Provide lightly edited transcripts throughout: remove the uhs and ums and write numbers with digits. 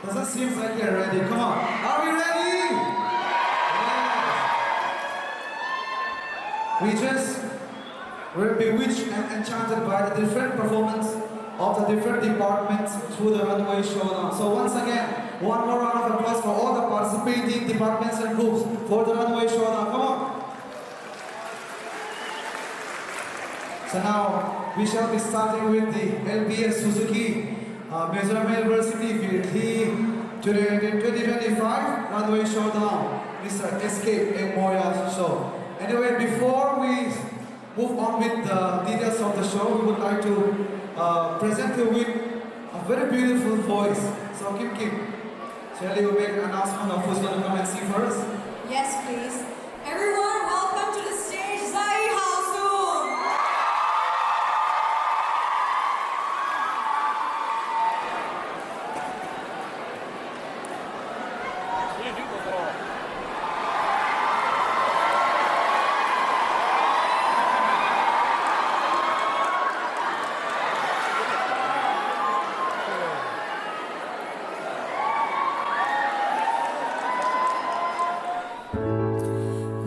Doesn't seem like you're ready. Come on. Are we ready? Yes. We just were bewitched and enchanted by the different performance of the different departments through the runway show now. So once again, one more round of applause for all the participating departments and groups for the runway show now. Come on. So now we shall be starting with the LBS Suzuki uh, Mizoram University Virthi 2025 Runway Showdown, Mr. Escape Emoya Show. Anyway, before we move on with the details of the show, we would like to uh, present you with a very beautiful voice. So Kim Kim, shall you make an announcement of who's going to come and sing for us? Yes, please. Everyone, welcome to the stage, Zai Hausum.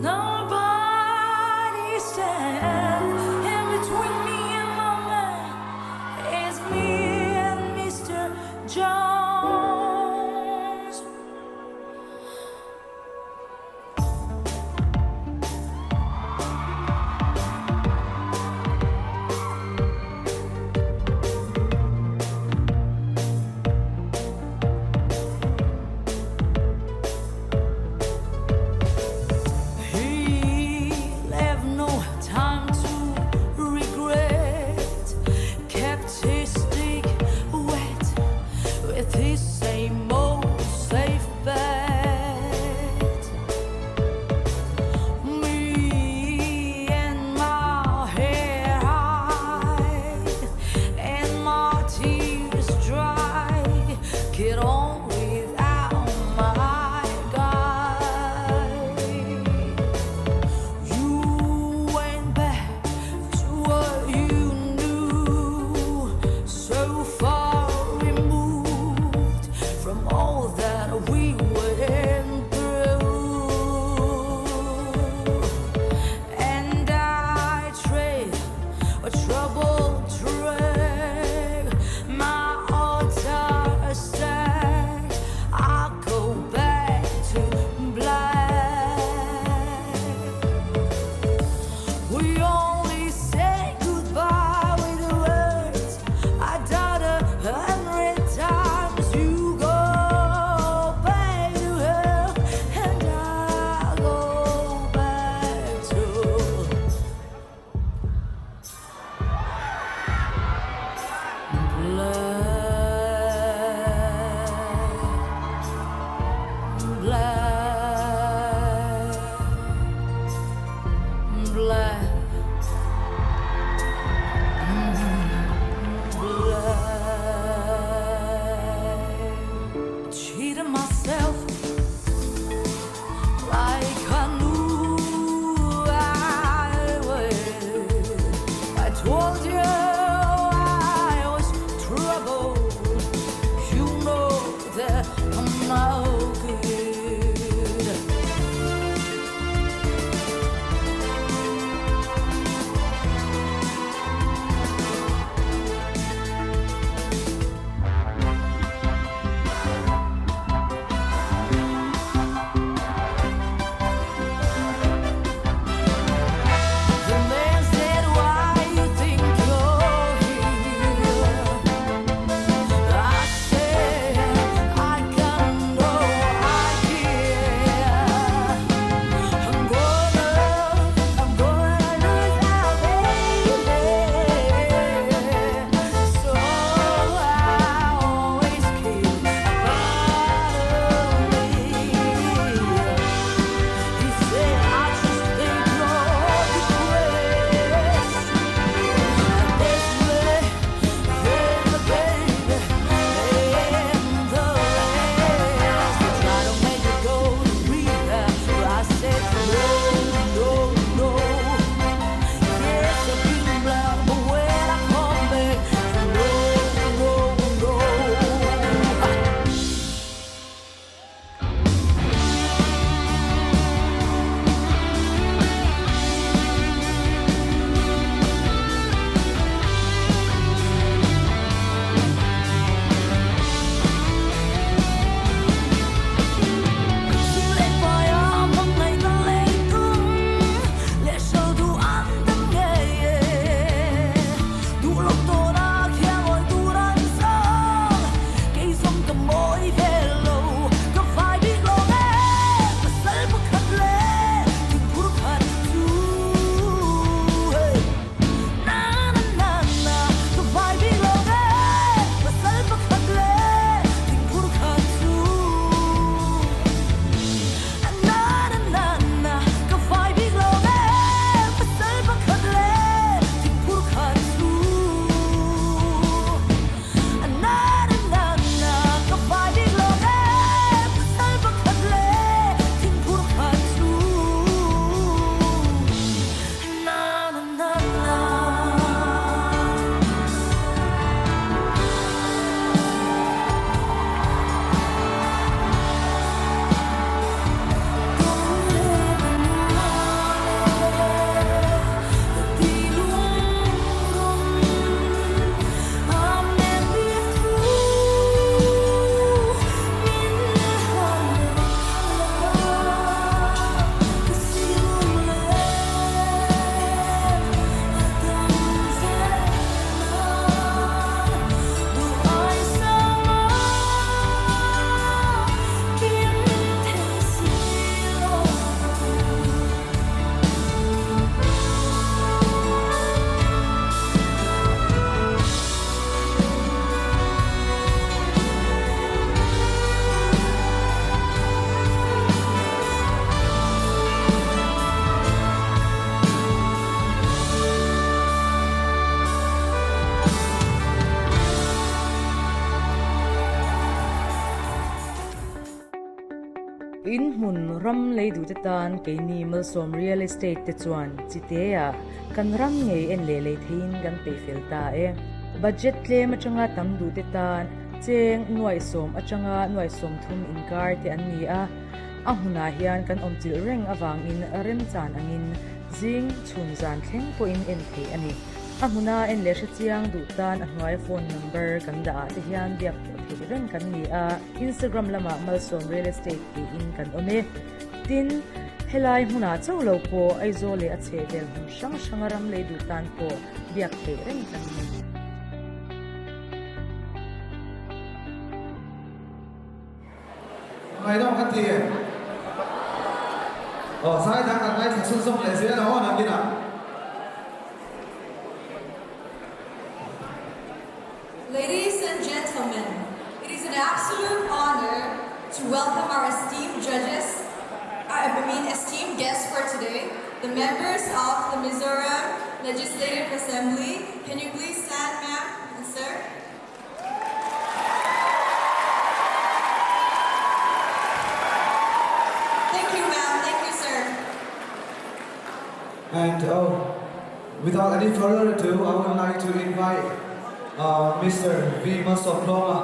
Nobody stand in between me and my man. It's me and Mr. Jones. He left no time to regret. Kept his stick wet with his same old safe bet. Me and my hair high and my tears dry. Get on without my guy. You went back to what you knew, so far removed from all that we went through. And I trade a troubled track, my altar stacked. I go back to black. We only say goodbye with the words I doubt 100 times. You go back to her, and I go back to black, black, black. In hmun ram lei duhte tan keini Malsawm Real Estate te chuan Chiteah kan ram ngei en leh lei theiin kan peih fel ta e. Budget tlem atanga tam duhte tan cheng nuaihsawm atanga nuaihsawm thum inkar te an ni a, a hmunah hian kan awmchilh reng avangin remchan angin zing chhun zan thleng pawhin en theih a ni. A hmuna en leh hrechiang duh tan a hnuaia phone number kan dah ah te hian biak pawh theih reng kan ni a, Instagram lamah Malsawm Real Estate tiin kan awm e. Tin, helai hmunah chauh lo pawh Aizawl leh a chhehvel hmun hrang hranga ram lei duh tan pawh biak theih reng kan ni. Ngaihdam ka ti e. Aw zai dang kan ngaithla chhunzawm leh zel a aw nakinah. Ladies and gentlemen, it is an absolute honor to welcome our esteemed judges, I mean esteemed guests for today, the members of the Mizoram Legislative Assembly. Can you please stand, ma'am and sir? Thank you, ma'am. Thank you, sir. And oh, without any further ado, I would like to invite uh, Mr. V. Malsawmtluanga,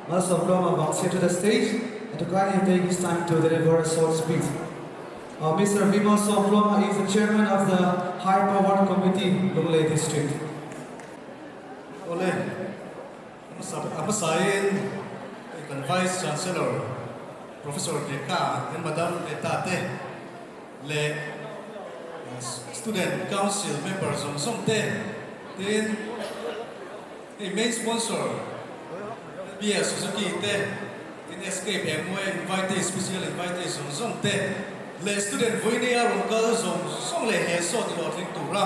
Malsawmtluanga Vangchhia to the stage and to kindly take his time to deliver a short speech. Uh, Mr. V. Malsawmtluanga is the chairman of the High Powered Committee, Lunglei District. Awle, a hmasain kan Vice Chancellor Professor Deka and Madam Eta te leh Student Council member zawng zawng te tin hei main sponsor Bia Suzuki te tin Escape Engmawia invitee special invitee zawng zawng te leh student vawinia rawn kal zawng zawng leh he sawt hlawhtling tura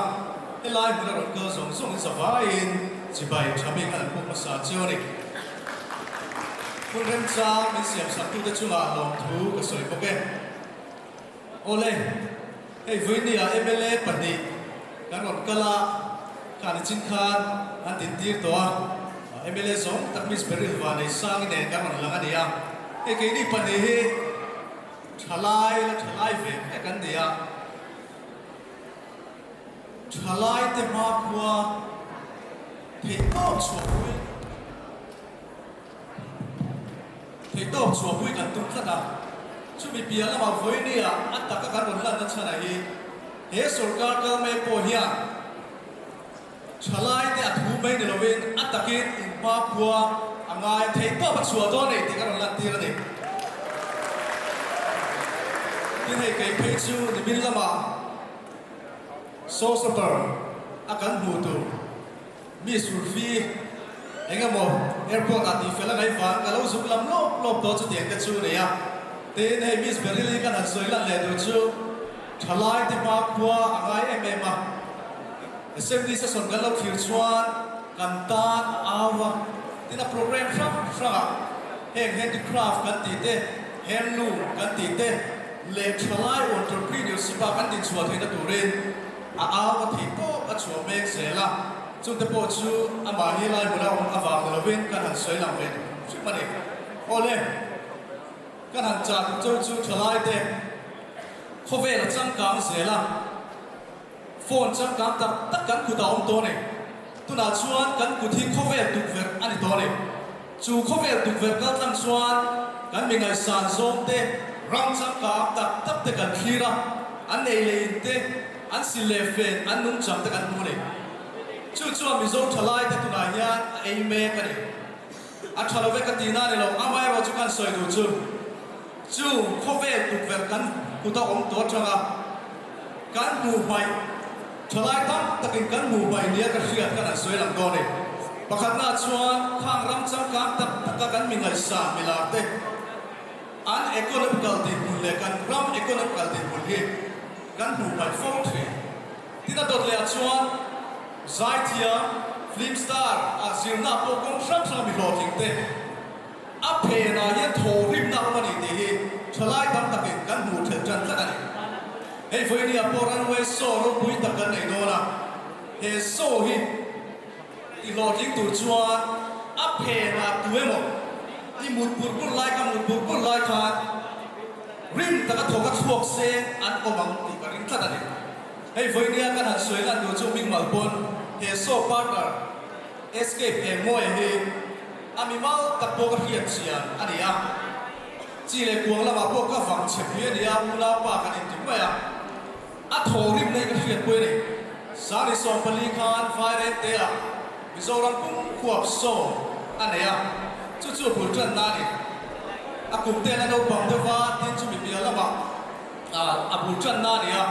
helai hmuna rawn kal zawng zawng in zavaiin chibai tha bik an an puk hmasa chiau a ni. Hun remchang min siamsaktute chungah lawmthu ka sawi bawk e. Awle, hei vawinia mla pahnih kan rawn kal a, kha nichin khan an dintir tawh a, mla zawng tak Miss Beryl Vaneisangi nen kan rawn lang a ni a, hei keini pahnih hi thalai la thalai ve ve kan ni a, thalai te hmakhua theihtawp chhuahpui. Theihtawp chhuahpui kan tum tlat a, chumi piah lamah vawinia a taka kan rawn lanna chhanah hi he sorkar kal mek pawh hian thalaite a thu mai ni lovin a takin inhmakhua a ngai theihtawp a chhuah dawn nei tih ka rawn lantir a ni. Tin hei kei phei chu nimin lamah Showstopper a kan hmuh tur Mi surfi eng emaw airport ah tih fel a ngaih vang ka lo zuk lam lawp lawp tawh chutiang te chu nei a. Tin, hei Miss Beryl hi kan han sawi lan leh duh chu thalai te hma khua a ngai em em a. Assembly session kan lo thlir chuan kan tan a au a, tin a program hrang hrang ah heng handicraft kan tih te, handloom kan tih te leh thalai entrepreneurship a kan dinchhuah theihna turin A au a thih tawp a chhuah mek zel a, chungte pawh chu amah hi lai hmun a awm avang ni lovin kan han sawi lang ve hrim a ni. Awle, kan han chah duh chauh chu thalaite khawvel a changkang zel a, phone changkang tak tak kan kut a awm tawh a ni. Tunah chuan kan kut hi khawvel tukverh a ni tawh a ni. Chu khawvel tukverh kal tlang chuan kan mi ngaihsan zawng te, ram changkang tak tak te kan thlir a, an ei leh in te, an sil leh fen, an nungchang te kan hmu a ni. Chu chuan Mizo thalai te tunah hian a ei mek a ni. A tha lo ve ka tihna a ni lo, amaherawh chu kan sawi duh chu, chu khawvel tukverh kan kut a awm tawh atanga kan hmuh hmaih, Thalai tam takin kan hmuh hmaih nia ka hriat kan han sawi lang dawn e. Pakhatna chuan khang ram changkang tak taka kan mi ngaihsan milar te an economical dinhmun leh kan ram economical dinhmun hi kan hmuh hmaih fo thin. Tin a dawt lehah chuan zaithiam, film star, ah zirna pawh kawng hrang hranga mi hlawhtling te a phenah hian thawhrimna a awm a ni tih hi thalai tam takin kan hmuh thelh tan tlat a ni. Hei vawinia pawh runway show ropui tak kan nei dawn a, he show hi ti hlawhtling tur chuan a phenah tu emaw i mut pur pur lai ka mut pur pur lai khan. Rim taka thawk a chhuak seng an awm ang tih ka ring tlat a ni. Hei vawinia kan han sawi lan duh chu Mingmal pawn he show partner Escape Engmawia hi a mimal tak pawh ka hriat chian a ni a. Chi leh kuang lamah pawh ka vang chhe pui a ni a, unaupa kan inti mai a. A thaw rim nei ka hriat pui a ni. Sani 14 khan Vairengte ah Mizoram pum khuap show a nei a, chu chu bul tanna a ni. A kum te la naupang deuh va, tin chu mipia lamah a bul tanna a ni a,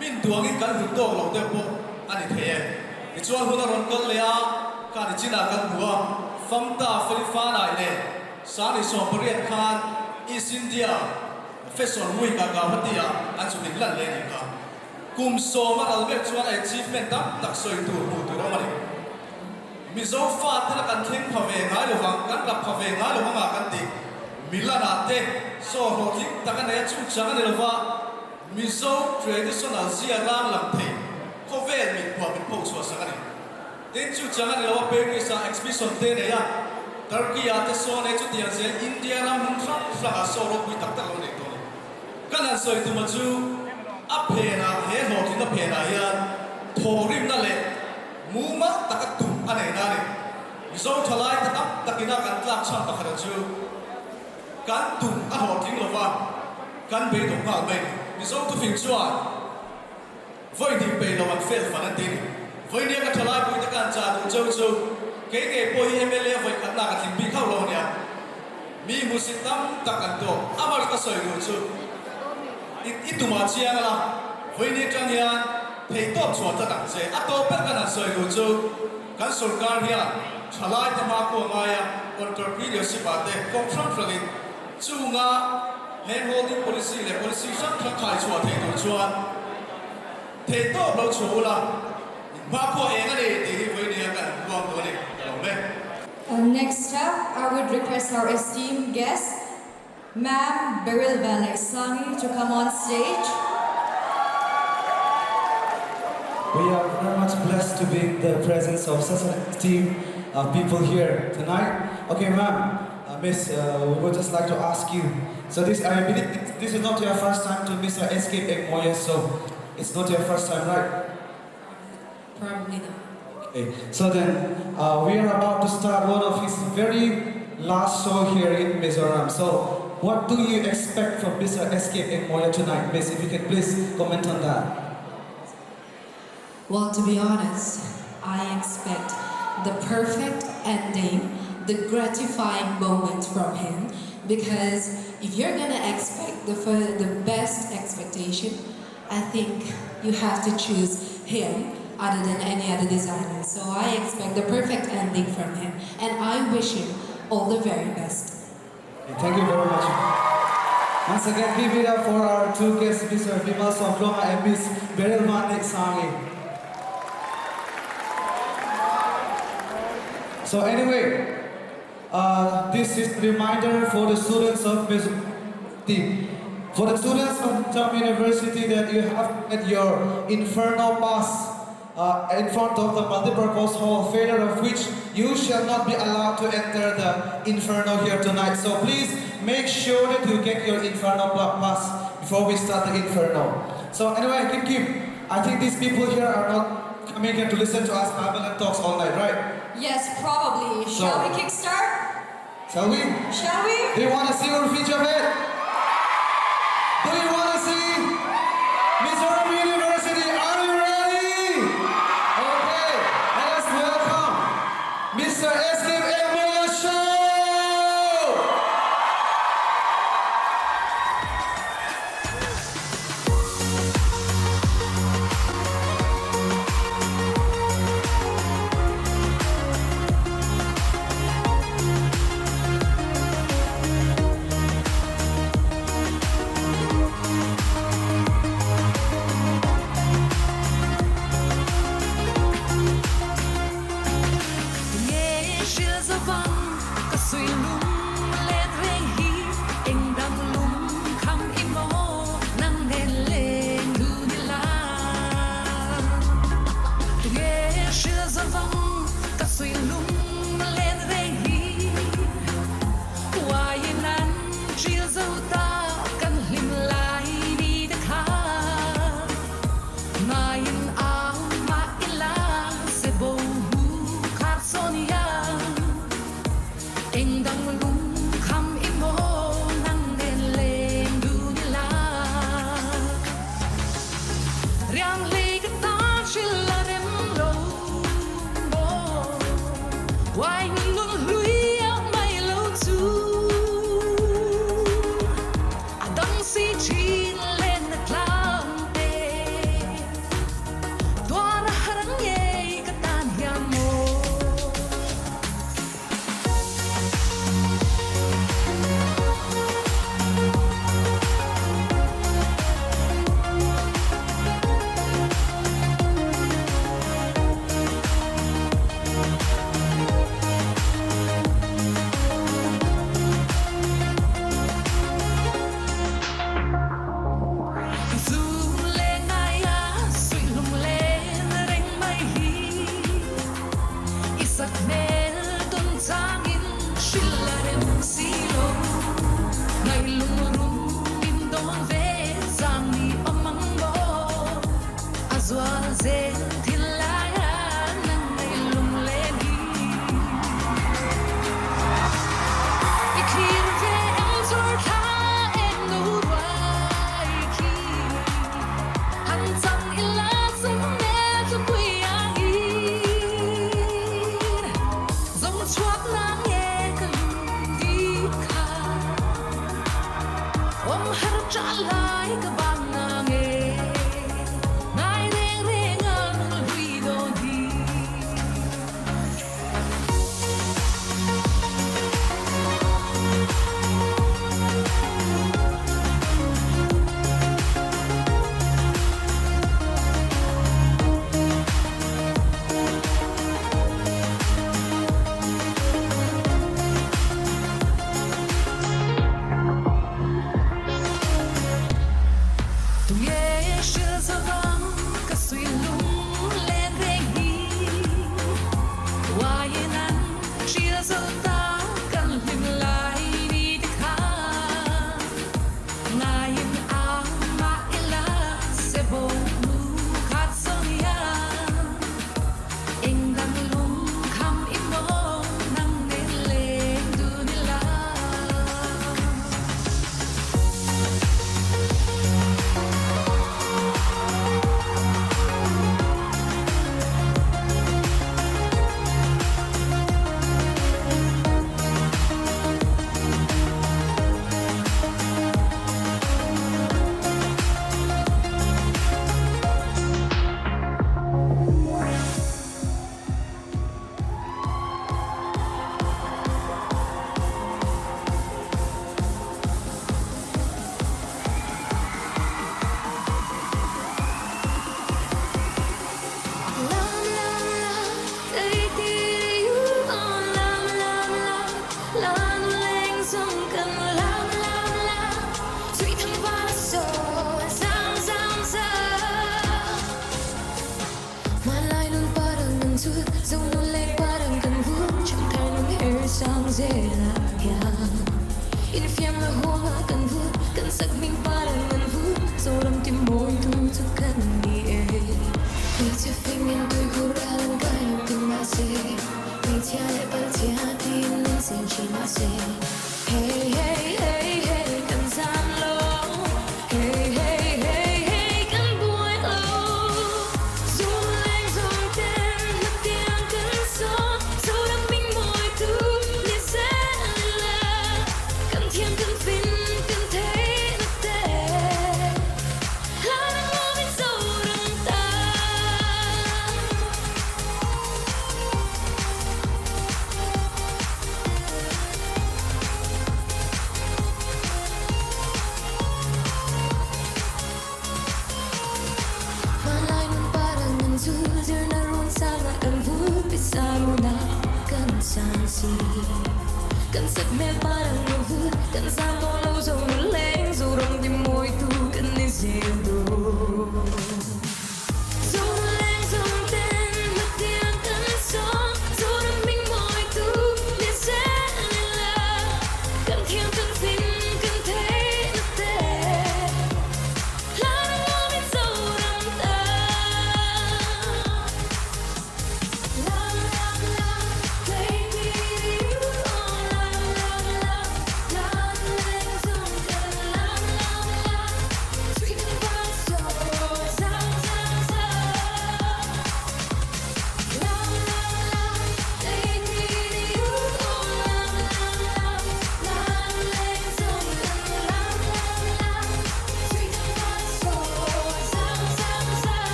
min duangin kan hlut tawk lo deuh pawh a ni thei e. Tichuan hun a rawn kal leh a, kha ni chinah kan hmu a, Famta Felifanai nen Sani 18 khan East India Fashion Week ah Guwahati ah an zu din lan leh nih kha. Kum 10 a ral mek chuan a achievement tam tak sawi tur hmuh tur a awm a ni. Mizo fa te la kan thleng pha ve ngai lo vang, kan rap pha ve ngai lo vang ah kan ti. Milan ah te saw hlawhtling tak a nei a, chungchang a ni lo va, Mizo traditional zia rang lang thei khawvel mit phuah min pho chhuah sak a ni. Tin, chungchang a ni lo a, Paris ah exhibition te nei a, Turkey ah te saw nei chutiang zel India ram hmun hrang hrang ah saw ropui tak tak lo nei tawh a ni. Kan han sawi tuma chu a phenah he hlawhtlinna phenah hian thawhrimna leh mumal taka tum a neihna a ni. Mizo thalai te tam takina kan tlak chhan pakhat a chu kan tum a hlawhtling lova kan beidawng nghal mai a ni. Mizo thufing chuan Vawi hnih peih lo an fel fan an ti ni. Vawi nia ka thalai pui te khan chah duh cheu chu kei ngei pawh hi mla vawi khat nak a tling bik hauh lo ania. Mi hmusit tam tak an tawk. Amar ka sawi duh chu i i tumah chiang ala vawi ni atang hian thei tawp chhuah tlat ang che. A tawp ber kan han sawi duh chu kan sorkar hian thalai te hma kua ngaia entrepreneurship ah te kawng hrang hrangin Chunga hand holding policy leh policy hrang hrang khai chhuah theih tur chuan theihtawp lo chhuah ula, in hma pawh eng a ni tih hi vawinia kan han puang duh a ni, ka lo me. Next up, I would request our esteemed guest, Ma'am Beryl Vanlaihsangi to come on stage. We are very much blessed to be in the presence of such an esteemed people here tonight. Okay, ma'am, miss, we would just like to ask you. So this, I believe this is not your first time to Mr. Escape Engmawia, so it's not your first time, right? Probably not. Okay. So then, we are about to start one of his very last show here in Mizoram. So, what do you expect from Mr. Escape Engmawia tonight, Miss? If you can please comment on that. Well, to be honest, I expect the perfect ending, the gratifying moment from him, because if you're gonna expect the the best expectation, I think you have to choose him other than any other designer. So I expect the perfect ending from him, and I wish him all the very best. Thank you very much. Once again, give it up for our two guests, Mr. Vimal Sawmtluanga and Miss Beryl Vanneihsangi. So anyway, this is a reminder for the students of Mizoram, for the students of Mizoram University that you have at your Inferno Pass in front of the multipurpose hall, failure of which you shall not be allowed to enter the Inferno here tonight. So please make sure that you get your Inferno pass before we start the Inferno. So anyway, Kim Kim, I think these people here are not coming here to listen to us babble and talks all night, right? Yes, probably. Shall we kickstart? Shall we? Shall we? Do you want to see Urfi Javed? Do you want to see Mizoram University? Are you ready? Okay, let us welcome Mr. Escape Engmawia Show! Wine nun hlui a mai lo chu A dang si thin len na tlang te Tuar a har ngei ka tan hian maw.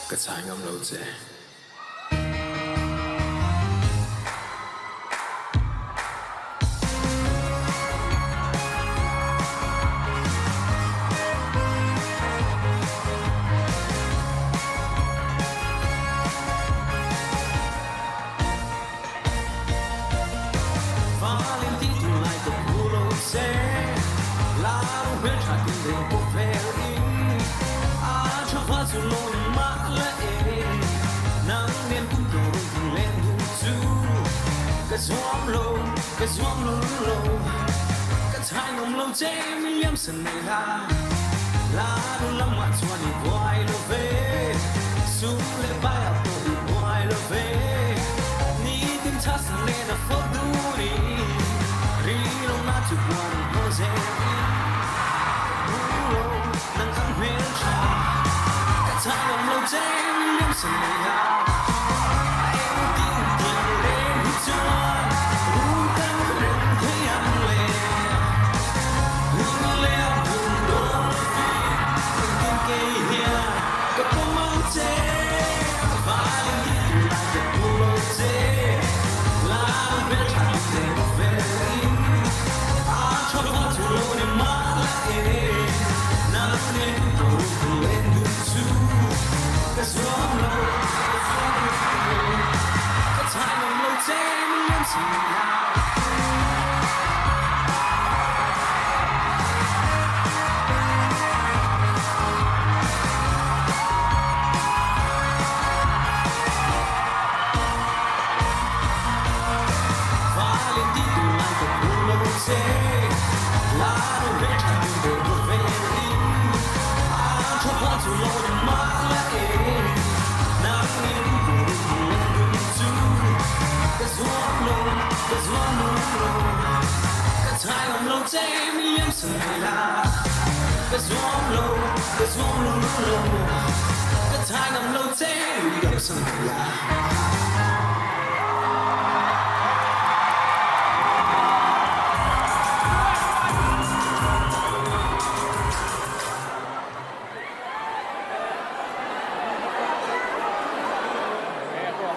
Ka chai ngam lo che.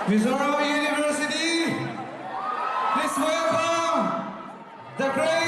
Mizoram University, please welcome the great